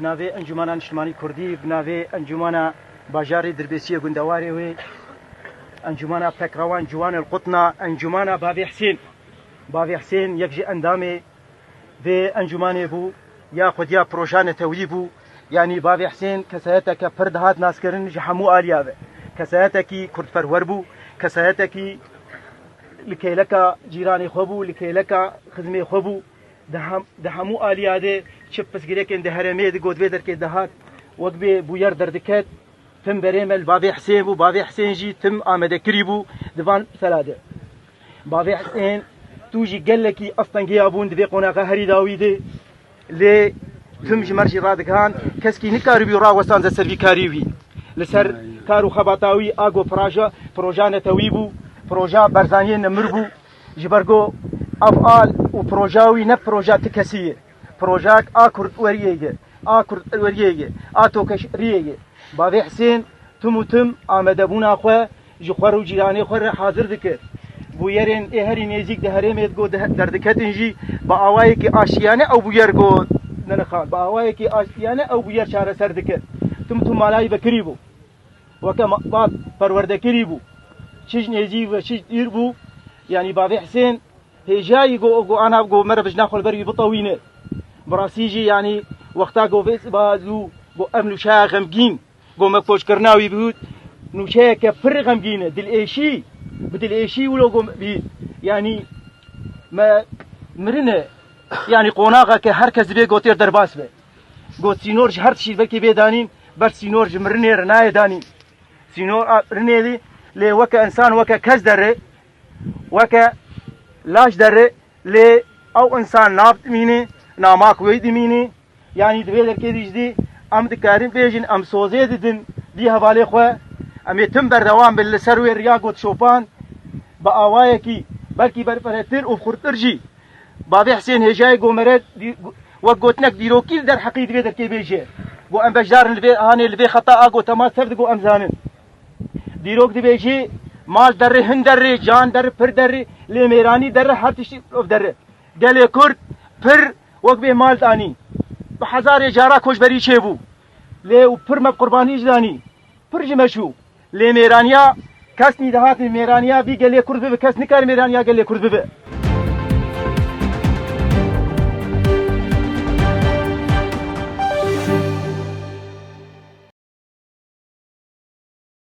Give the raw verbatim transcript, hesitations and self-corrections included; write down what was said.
Bi navê Encûmena Niştimanî Kurdî, bi navê Encûmena Bajarê Dirbêsiyê Gundewarê wê, Encûmena Pekrewan Ciwanê Qutna, Encûmena Bavê Hisên. Bavê Hisên yek ji endamê vê encûmanê bû, ya xwediya proja netewî bû. Yanî Bavê Hisên kesayeteke pir dihat naskirin ji hemû aliya ve. Kesayetekî kurdperwer bû, kesayetekî li kêleka cîranê xwe bû, li kêleka xizmê xwe bû. Di hem-, di hemû aliya de çi pirsgirêkên di herêmê di got vê derkê dihat, wek bê bûyer derdiket, tim berê me li Bavê Hisên bû, Bavê Hisên jî tim amedekirî bû di van sela de. Bavê Hisên, tu jî gelekî astengê ya bûn di vê qonaxa herî dawî de, lê tim ji mer jî radigihan, keskî nikaribû rawestanze ser vî karî wî. Li ser kar û xebata wî a go proja, proja netewî bû, proja Barzaniyê nemir bû. Ji ber ku ev al û proja wî ne proja ti kesî ye. Projak a Kurd weriyê ye, a Kurd weriyê ye, a tokeşeriyê ye. Bavê Hisên tim û tim amadebûna xwe ji xwe û cîranê xwe re hazir dikir. Bûyerên ê herî nêzîk di herêmê go de-, derdiketin jî bi awayekî aştiyane ew bûyer go nirxand. Bi awayekî aştiyane ew bûyer çareser dikir. Tim û tim malayî vekirî bû. Weke ma-, ba perwerdekirî bû. Çi ji nêzî ve çi ji dîr bû. Yanî Bavê Hisên hêjayî go, go ana go mere bi jina xwe li ber wî bitewîne. Bi rastî jî yanî wexta go vê siba zû go ev nûçeya xemgîn, go me koçkirina wî bihût, nûçeyeke pir xemgîn e, dilêşî, bi dilêşî wilo go bî. Yanî me mirine, yanî qonaxeke her kes dibê gotêr derbas be. Got sînor ji her tiştî belkî bê danîn, ber sînor ji mirinê re nayê danîn. Sînor a mirinê dî, lê weke însan, weke kes derê, weke laş derê, lê ew însan nav dimîne, namak wê dimîne. Yanî di vê derkê dî jî dî em dikarin bêjin, em sozê didin vî hevalê xwe, em ê tim berdewam bin li ser wê riya got şopan, bi awayekî belkî berfirehtir û xurttir jî. Bavê Hisên hêjayê go mere dî-, wek gotinek dîrokî li derheqî di vê derkê bêje. Go em beşdar in li vê hanê, li vê xeta a go tema sev di go em zanin. Dîrok dibêjê mal derê, hin derê, can derê, pir derê, lê mêranî derê, her tiştî ev derê. Gelê Kurd pir wek bê mal danî. Bi hezarê cara koçberî çêbû. Lê û pir me qurbanî jî danî. Pir ji me çû. Lê mêraniya kes nî dihat mêraniya vî gelê Kurd bibe, kes nikare mêraniya gelê Kurd bibe.